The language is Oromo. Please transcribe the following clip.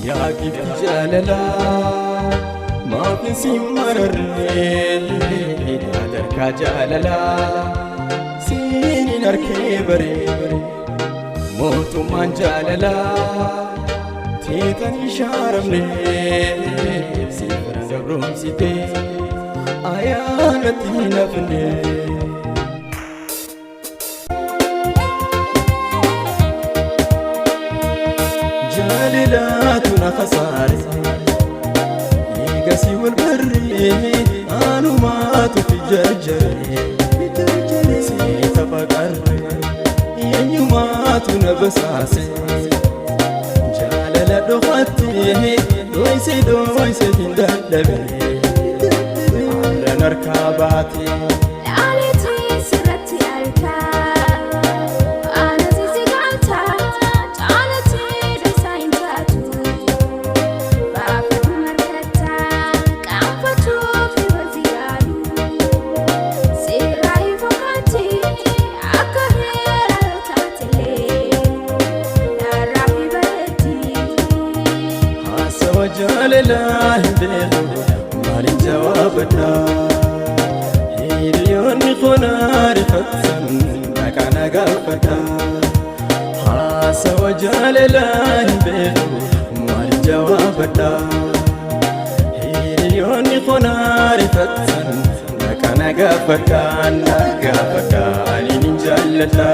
Yaa gifti jaalalaa maaf si mararree sadarkaa jaalalaa siin hin arkee baree mootummaan jaalalaa teetan hin shaaramne si bira gabroomsite ayyaanatti hin hafne. Jaalalaatu na kasaare eegasii wal barree anumaatu fi jarjare si tapha qarre eenyumaatu na basaase jaalala dhokattee dhoyse dhoyse hin dadhabe har'an harkaa baatee. Dhaaleetii sirratti argaa, aanasi si galcha, caalatii dhoosaa hin taatu. Baafatu markata, qaanfachuuf dhiba yaalu. Seeraa ifookaati, akka heera yoo taatelee, narraa fi bareetti. Haasawa jaalalaa hin beeku maalin jawaabadha? Hiriyoonni kun ariifatan maqaa na gaafadha. Haasawa jaalalaa hin beeku maalin jawaabadha? Hiriyoonni kun ariifatan maqaa na gaafadha na gaafadha ani nin jaalladha.